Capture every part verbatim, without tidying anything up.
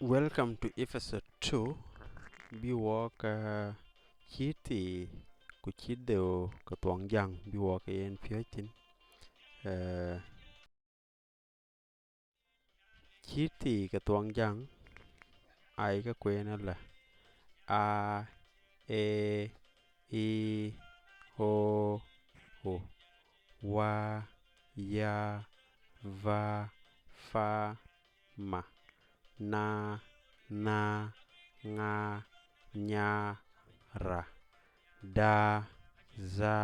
Welcome to episode two. Bï wɔk, eh, cït thii ku cït dheu ke thuɔŋjäŋ bï wɔk yen piɔ̈ɔ̈c thïn. Eh, cït thii ke thuɔŋjäŋ aye ke kueen ëlä: a, e, i, o, u, wa, ya, va, fa, ma, na, nha, ŋa, nya, ra, da, dha,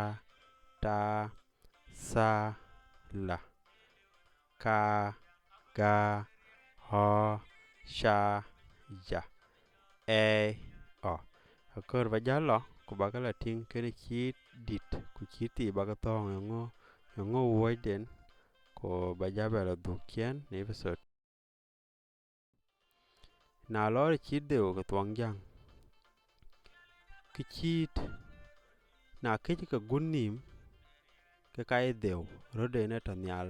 ta, tha, la, ka, ga, ɣɔ, ca, ja, ɛ, ɔ. Akɔɔr ba jäl lɔ ku ba ke la tïŋ kënë cït dït ku cït thii ba ke thɔ̈ɔ̈ŋ, eŋö, eŋö wuɔ̈cden, ku ba jäl bɛ la dhuk ciëën në episode. Na lɔɔr cït dheu ke thuɔŋjäŋ, kë cït, na këc ke gut nhïïm, ke ka ye dheu, rötden ë tɔ̈ nhial.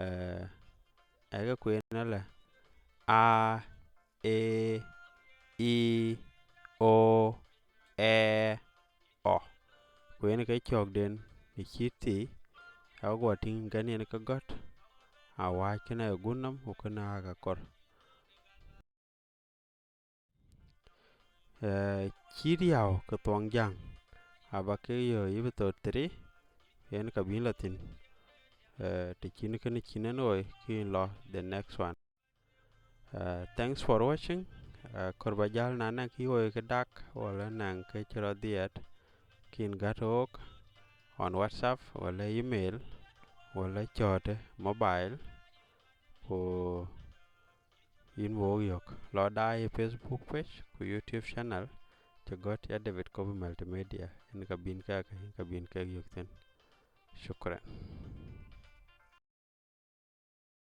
Eh, aye ke kueen ëlä: a, e, i, o, ɛ, ɔ. Ku yen ke cɔ̈kden në cït thii, aguɔ tïŋ kën yen ke gɔ̈t, awääc kënë aye gut nhom ku kënë aake kɔɔr. Eh, cït yäu ke thuɔŋjäŋ aba ke yök episode three, yen ka bïn la thïn. Eh, të cïn kënë cïn en ɣoi, ke yïn lɔ the next one. Uh, thanks for watching. Uh, kɔɔr ba jäl, na naŋ kë ɣoi ke dak, wala naŋ kë cï rɔt dhiɛɛt, ke yïn gät ɣok on WhatsApp, wala email, wala cɔɔt mobile, ku yïn wok yök. Lɔ daai Facebook page ku YouTube channel, cï gɔ̈t ya David Kobi Multimedia, yen ka bïn kek, yen ka bïn kek yök thïn. Shukran.